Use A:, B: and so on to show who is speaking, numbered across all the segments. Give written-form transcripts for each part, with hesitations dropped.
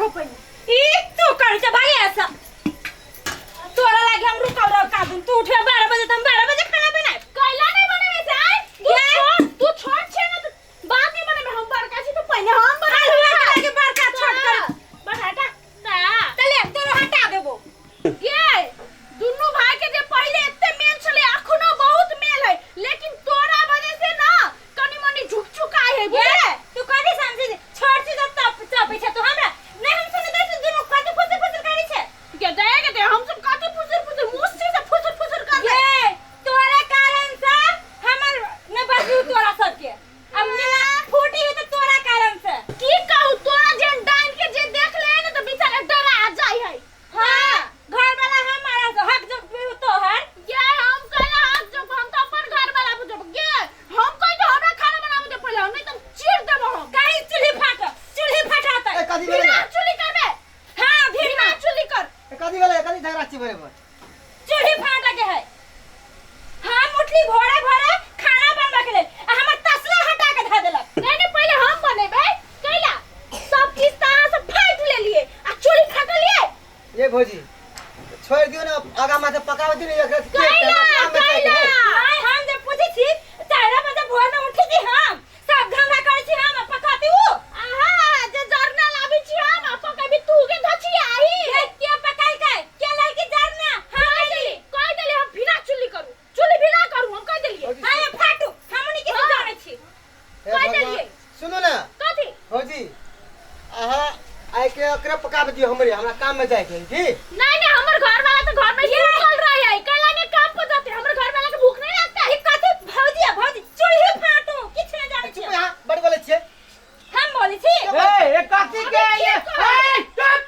A: हो पहिले। ई तू कर छै भागे ऐसा। तोरा लागे हम रुकल रह कादुन तू उठे 12 बजे त हम 12 बजे खाना बनाए।
B: कैला नहीं बनेबे से आय तू छोट, तू छोट छे ना, तू बाद में बनेबे, हम बड़का छी तो पहिले हम बनेबे।
A: हलुआ के लागे बड़का छोट कर।
B: बस हटा ना।
A: त ले तोरो हटा देबो।
B: ये दुनू भाई के जे पहिले एते मेल छले अखनो बहुत मेल है, लेकिन तोरा वजह से ना कनी मनी झुक चुकाय है, बुझले?
A: तू कथी समझे छोट छी त तप चपै छै तू हमरा नहीं हम सुने दै छी दुनू कथी फुसर फुसर करै छै।
B: के दे के दे हम सब कथी फुसर फुसर मुँह से फुसर फुसर कर
A: ये तोरे कारण से हमर न बजू तोरा सबके अब मिला फूटी है तो तोरा कारण से।
B: की कहू तोरा जेन डाइन के जे देख ले ने त बेचारा डरा जाय है।
A: हां घर वाला हमारा से हक जो तोहर।
B: ये हम कहला हक जो हम तो अपन घर वाला बुझब गे हम कहि दे हमरा खाना बनाबे दे पहिले, नहीं त चीर देबो हम।
A: कहीं चूल्ही फाट चूल्ही फटाता।
C: ए, कथी भेलै?
B: बिना चूल्ही करबे।
A: हां भीड़
B: बिना
A: में
B: चूल्ही कर।
C: ए, कथी भेलै? कथी झगड़ा छी भोरे भोर?
A: चूल्ही फाटा के है। हम उठली भोरे भोरे खाना बनबा के लेल आ हमर तसला हटा के धऽ देलक।
B: नहीं नहीं पहिले हम बनेबे कैला सब चीज त अहाँ सब फाटि लेलिए आ चूल्ही फाटलिए।
C: ये भौजी छोड़ दियो ना, आगा माथे पकावे दियो ना, एकरा के
B: कैला,
C: काम में जाके
B: कैला।
C: है।
A: नहीं हम जे पूछै छी 4 बजे भोर में उठै छी हम सब धंधा करै छी हम आ पकाती उ।
B: आहा जे जरना लाबै छी हम आ पकाबी तू के धछि आही।
A: हे, के पकाइलकै के लड़की जरना? हम
B: कहि
A: कैली।
B: देली, कहि देली हम बिना चूल्ही करू, चूल्ही बिना करू, हम कहि देलिए।
C: भौजी,
A: हाँ, ये फाटू हमनी के
B: हाँ।
A: जानै छी।
C: हे
B: कहि
C: भगवान,
B: देलिए।
C: सुनू ना
B: कथी?
C: भौजी, अहाँ आइ के ओकरे पकाबे दियो हमरे, हमरा काम में जाय के है की?
B: नहीं नहीं हमर घर वाला तो घर में सुतल रहे है, कैला ने काम पर जाते, हमर घर वाला के भूख नहीं लगता
A: ई कथी भौजी आ भौजी चूल्ही फाटू किछ नहीं जानै
C: चुप
A: छी।
C: यहाँ बड़ बोलै छियै।
A: हम बोलै छी।
D: ए ए कथी के ये? ए चुप।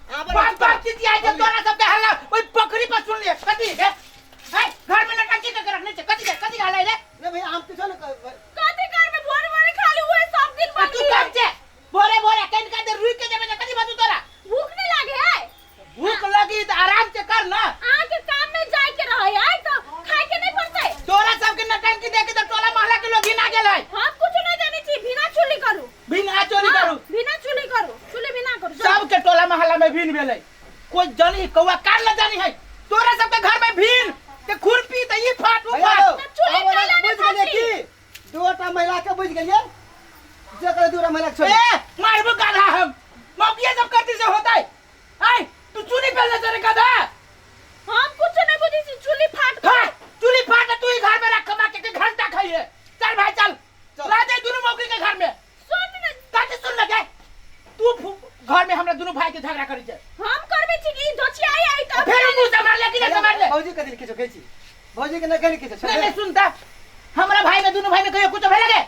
C: अहाँ बड़
D: बाप बाप चिचिया छै तोरा सबके हल्ला ओइ पोखरी पर सुन लिए कथी के? ए घर में लटकी के रखने छै कथी के कथी के हल्ला रे?
C: नहीं भैया हम किछो नहीं कहबै।
B: कथी घर में भोरे भोरे खाली हुए सब दिन
D: आ तू
B: बनली
D: कब छै भोरे भोरे कन का देर रुक के जेबे त कथी बाजू तोरा?
B: भूख नहीं लागे है?
D: भूख लगी त आराम से कर ना।
B: अहाँ के काम में जाय के रहे है तो खाय के नहीं पड़ते।
D: तोरा सबके नटंकी देख के त टोला मोहल्ला के लोग घिना गेल है।
B: हम कुछ नहीं जाने छी, बिना चूल्ही करू।
D: बिना चोरी
B: हाँ,
D: करू।
B: बिना चूल्ही करू, चूल्ही बिना करू।
D: सबके टोला मोहल्ला में भीन भेलै, कोई जानी कौआ कान ल जानी है। तोरा सबके घर में भीन के खुरपी त ई फाट उ
C: भैया
D: फाट।
C: यौ,
B: चूल्ही
C: अहाँ
B: काला
C: बुझि
B: नहीं
C: गेलियै
B: फाटी।
C: की? दूटा महिला के बुझि गेलियै? जे करे दूटा महिला के छोड़ि।
D: ए मारबो गधा हम मौकिया सब करती से होता है। आय तू चूल्ही पेलने चले गधा।
B: हम कुछ नहीं बुझी छी, चूल्ही फाट
D: हाँ, चूल्ही फाट तू ही घर में रख कमा के घंटा खाइए। चल भाई चल,
C: चल।
D: ला दे दोनों मौकी के घर में।
B: सुन न।
D: काटे सुन लगे तू घर में हमरा दोनों भाई के झगड़ा करी छे।
B: हम करबे छी कि धोची आई आई त
D: फेर मुंह संभाल ले कि नहीं संभाल ले?
C: भौजी कथी किछो कहै छी? भौजी के नहीं कहै किछो।
D: नहीं नहीं सुनता हमरा भाई में दोनों भाई में कहियो कुछ भेल लगे?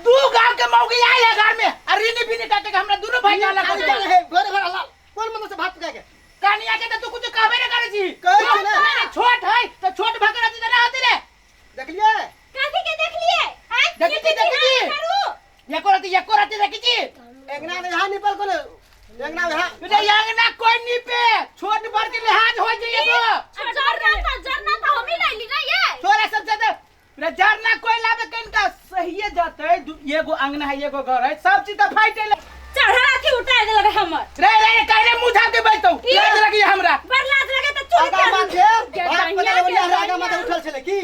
D: दू गांव के मौगी आयल है घर में आ रीनी बीनी काटे के हमरा दोनों भाई के अलग
C: खाली
D: कर
C: जाने है, घरे घर अल्लाह, कोन मतलब से भात पका के?
D: कनिया के त तू कुछ कहबे नहीं करे छी।
C: कहै छी ने।
D: नहीं, नहीं, छोट है त छोट भकरा जी त ना होती रे।
C: देखलियै?
A: कथी के देखलियै? आँय,
D: देखी छी, देखी छी।
A: करू।
D: एको राती, एको राती देखी छी।
C: अंगना में यहाँ निपल कोने? अंगना में यहाँ।
D: रे अंगना कोई निपे, छोट बड़ के लिहाज हो जाइए एगो।
B: जरना था, जरना था, हम ही लाइली ना ये।
D: तोरा सब ज्यादा रे जरना कोई लाबे कनका सहिए जतै। एगो अंगना है एगो घर है सब चीज त फाइट ले।
A: चढ़ा अथी उतार देलक हमर।
D: रे रे काहे रे मुंह झाप के बैठतौ?
A: ई।
D: लाज लगी हमरा।
A: बड़ लाज लगे त चुप
C: आगा
A: कर।
C: माथे,
B: के
C: भात
B: दहिया,
C: पकाबै
B: के
C: वाली आगा
B: दहिया।
C: माथे उठल छलै की?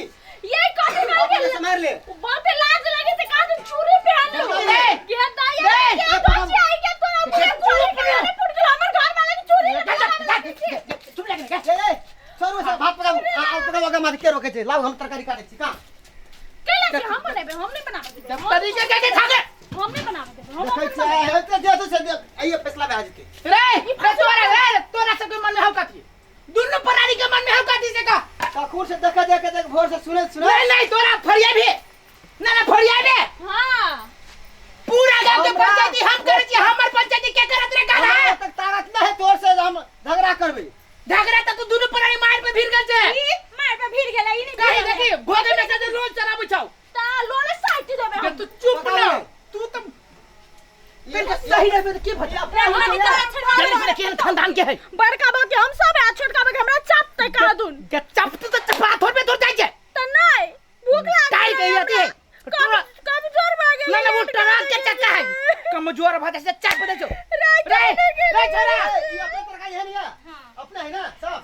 B: ये कथी कहल
C: अपने
B: गेल?
C: सम्हारि ले।
B: बहुत लाज लगे से कहा तुम चूड़ी पहन लो।
D: रे।
B: के दहिया,
D: रे।
B: के दोषी आई के तोरा पूरा
D: चुप
B: गोली के
D: रे।
B: मारे फूट गेल हमर घर वाला के चूड़ी लगा लगा छी।
D: चुप लगे रे।
C: ए, ए, छोड़ू सब भात पकाबू। आ, आ, पकाबू आगा माथे के रोकै छै? लाउ हम तरकारी काटै छी का?
B: कैला से हम बनेबे, हम नहीं बनाबे देबे।
D: जब तरीके के के थाके।
B: हम नहीं बनाबे देबे। हम
C: देखै
B: अपन
C: छियै,
B: बनाबे।
C: होइते जे होतै से जे, आइए फैसला भए जेतै।
D: रे, रे तोरा रे तोरा सबके मन में हौ कथी? दुनू प्राणी के मन में हौ कथी से का?
C: ठाकुर से देखे देखे देख भोर से सुने सुने।
D: नहीं नहीं तोरा फरिया भी ना ना फरिया भी।
B: हां
D: पूरा गांव के
C: हमरा-
D: पंचायती हम करै छी, हमर पंचायती के करत रे गाना?
C: हमरा तक ताकत नहि है तोर से हम झगड़ा करबै।
D: झगड़ा त तू दुनू प्राणी मार पे भिड़ गेल छै।
A: ई मार पे भिड़ गेलै, ई नहीं
D: कहीं
A: भिड़ गेलै।
D: देखी गोदे में से रोज चलाबै छौ।
B: ता लोले साइट देबे हम।
D: तू चुप
C: पता
D: ना।
C: नहीं।
D: तू त तनिका सही रहबे त के भजै?
A: रे, हमनी तोरा छुड़वा
D: जल्दी से केहन खानदान के है?
B: बड़का बा के हम सब आ, छोटका बा के हमरा चापते का दुन।
D: के चापते त चपा थोड़ पे थोड़ जाइ छै।
B: त नहीं भूख लाग
D: टाइट है अथी।
B: कब कमजोर भऽ गेल।
D: ना ना वो ट्रक के चक्का है। कमजोर भऽ जाइ छै चाप दै छौ रे रे छोरा
C: ए, ई अपने तरकारी है नहीं अपने है ना सब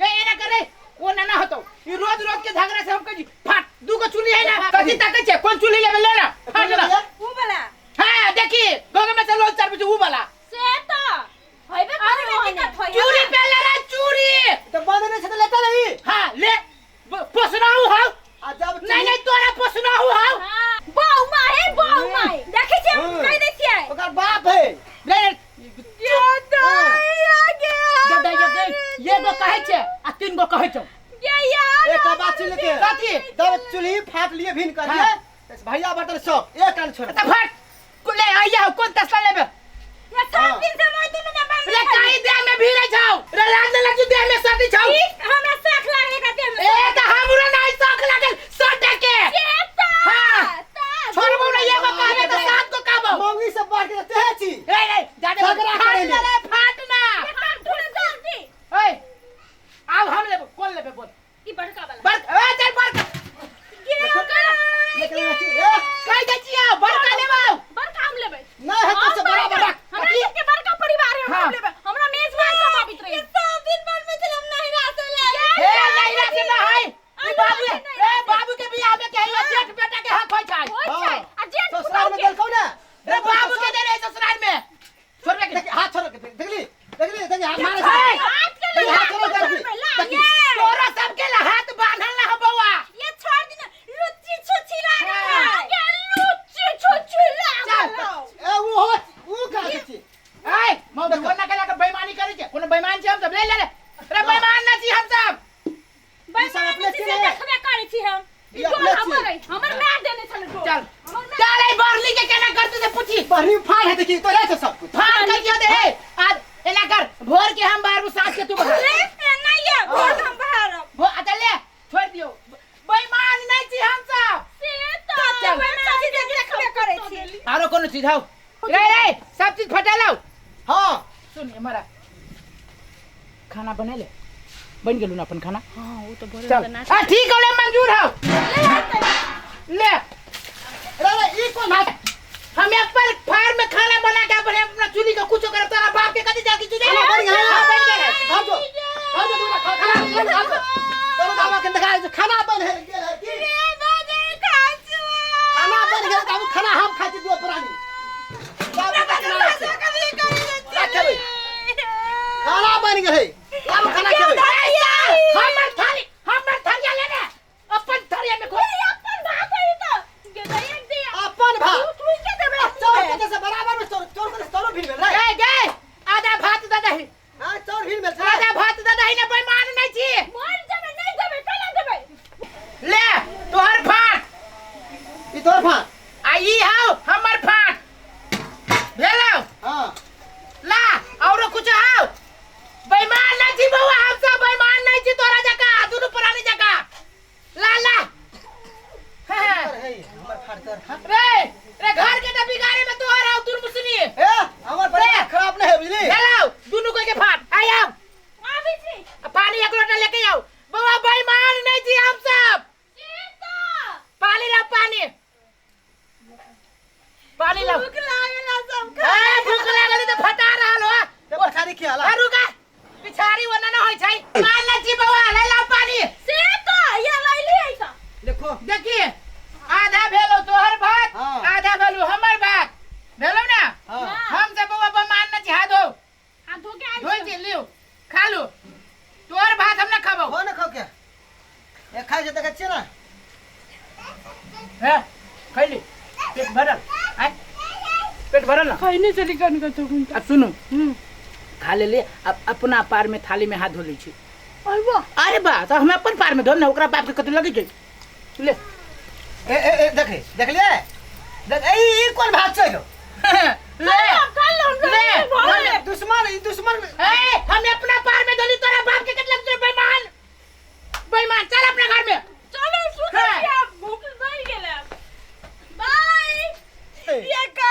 D: ए एना कर रे ओ ना ना होतो ई रोज रोज के झगड़ा से हम कहि फाट दू गो चुली है ना कथी ताकै छै कोन चुली लेबे ले ना फाट ना
A: ऊ वाला
D: हां देखी गोगे में से लोल चार ऊ वाला
B: से त
A: होइबे करे में दिक्कत होई
D: चूड़ी पहले रे चूड़ी
C: तो बंद नहीं छे तो लेता नहीं
D: हां ले पोसनाहु हौ
C: आ जब
D: नहीं नहीं तोरा पोसनाहु हौ
B: बहु माहे बहु माहे
A: देखै छियै हम
C: हम्म।
A: कहि दै छियै
C: ओकर बाप है
D: ले
B: ये दैया गे
D: दे दे ये गो कहै छै आ तीन गो कहै छौ
B: ये यार
C: एक बात सुन लेते
D: कथी
C: जब चूल्ही फाट लिए भिन कर
D: हाँ।
C: लिए भैया बटन सब एक कान छोड़
D: त फाट ले आइया कोन तसला लेबे
A: ये सब दिन से मोय दुनू में बांध
D: रे काई देह में भीड़े छौ रे लाज न लगी देह में सटी छौ
A: हमरा शौक लागे का देह में
D: ए त हमरा नहीं शौक लागल सटे के हाँ। छोड़बो नहीं एगो कहबे त सात गो कहबो
C: मम्मी से बढ़ के ते छी
D: रे रे जादे
C: झगड़ा
D: फाट
C: करे
D: ना
C: ले।
D: रे फाट ना ए आब हम लेबो कोन लेबे बोल
B: ई बड़का वाला
D: बड़ ए चल बड़
C: लेकिन अथी, ए,
D: कहि दै छियै बड़का लेबो
B: बड़का हम लेबै
C: नहीं है तो से बराबर रख
B: हमरा सबके बड़का परिवार है
D: हाँ।
B: हम लेबै हमरा मेजबान सब आबित रहे
A: सब दिन बाद में चल हम नहीं रासे ले
D: ए नहीं रासे ना है ई बाबू ए बाबू के बियाह में के है जेठ बेटा के हक होय छै
B: होय छै आ जेठ
C: ससुराल में
B: पुतहु के
C: देलकौ ना
D: रे बाबू के दे रहे ससुराल में छोड़बे के
C: देख हाथ छोड़ के देखली देखली देखली हाथ मारे
D: ए,
B: हाथ के
C: देखली, हाथ छोड़ो
B: हाथ
C: देखली
B: में ला,
C: देखली।
D: तोरा सबके ला हाथ बांधल ना हो बौआ
A: ये छोड़ दिन लुच्ची छुच्छी लागल
D: हाँ।
A: है
B: के लुच्ची छुच्ची लागल
D: चल।
B: हौ।
C: ए वो हो वो का छी
D: ए मौगी कोना के लाके बेईमानी करे छै कोनो बेईमान छै हम सब ले ले ले रे बेईमान ना छी हम सब
C: ई सब अपने
A: बेईमान
C: छी
A: छी से
C: ने
A: देखबे करै छी हम
C: ई
B: ई डोल
C: अपने
B: हमर
C: छी
B: है हमर माय देने छलै डोल
D: चल
B: हमर माय
D: चल ए बरली के केना करते से पूछी
C: बड़ी फाड़ है देखी तो रहते सब कुछ
D: फाड़ कर के दे आज एना कर भोर के हम बाहर साँझ के तू बाहर
A: रे नहीं ये भोर हम बाहर
D: भो अच्छा ले छोड़ दियो बेईमान नहीं छी हम सब
B: से त
D: चल।
A: बेईमान छी से देखबे करै छी
D: आरो कोनो चीज हौ रे रे सब चीज फटा लाओ
C: हां
D: सुन हमारा खाना बना ले बन गेलू ना अपन खाना
B: हां ओ त भोरे
D: चल आ ठीक हो ले मंजूर हो ले
C: रे रे ई कोन हाथ
D: हम अपन फार्म में खाना बना के अपने अपना चूल्ही के कुछ करब तारा बाप के कथी जाके चूल्ही
C: खाना बन गेल
D: हाँ, बन गेल
C: भाग जो भाग जो दूरा खा खाना भाग जो तोरो बाबा के देखा जो खाना बन है गेल है की खाना बन गेल त हम खाना हम खाइ छी दू प्राणी बाबू के खाना खेबै खाना बन गेल है आब खाना खेबै
D: हमर थाली हमर थरिया ले ने अपन थरिया में खोल
B: अपन भात है त गेदै एक दे
C: अपन भात
B: तू के देबे
C: चौर के जैसे बराबर में चौर चौर के चौर भीड़ भेल रे
D: गए गए आधा भात दे दही
C: हां चौर भीड़ भेल छै
D: आधा भात दे दही ने बेईमान नहीं छी
B: मर जेबे नहीं देबे केना देबे
D: ले तोहर फाट
C: ई तोर भात
D: आ ई हौ हमर फाट भेलौ
C: हां
D: ला औरो कुछ हौ बेईमान नहीं छी बौआ हम सब बेईमान नहीं छी तोरा जका दुनू प्राणी जका ला ला हाँ।
C: तोर है हमर फाट तोर फाट
D: रे रे घर के त बिगाड़े में तोहर हौ दुनू मुसनी
C: ए हमर परिवार खराब नहीं है बुझली
D: भेलौ दुनू कोई के फाट आई आओ
B: आबै छी
D: आ पानी एक लोटा लेके आओ बौआ बेईमान नहीं छी हम सब
B: सीता
D: पानी लाओ पानी पानी लाओ
A: भूख लागल सब
D: ए भूख लागल त फटा रहल हो
C: ते पछाड़ी खियाला
D: आ रुका पिछाड़ी ओना न होय छै मान ला छी बौआ ले लाओ पानी
B: सीता ये लैली है त
C: देखो
D: देखिए आधा भेलो तोहर भात
C: हाँ।
D: आधा भेलो हमर भात भेलो ना
C: हां
D: हम सब बौआ बमान न छी हाथ धो
B: हाथ धो के आइल
D: धोइ छी लियो खा लो तोहर भात हम ना खाबो
C: हो ना खाओ के ए खाइ छै देखै छियै ना
D: हे खैली पेट भरल आय पेट भरल ना
B: खैने चली कन के तो
D: अब सुनू खा ले ले अब अपना पार में थाली में हाथ धो लै छी
B: अरे वाह
D: अरे बा तऽ हम अपन पार में धोब ने ओकरा बाप के कथी लगै छै ले
C: ए ए ए देखे देखलियै देख ए ई कोन भात छै यौ
D: ले
B: खा लो
D: ले,
B: ले
C: दुश्मन ई दुश्मन
D: ए हम अपना पार में धोली तोरा बाप के कथी लगै छै बेईमान बेईमान चल अपना घर में
B: चलो सुत
D: हाँ।
B: भूख लग गेल बाय
A: ये का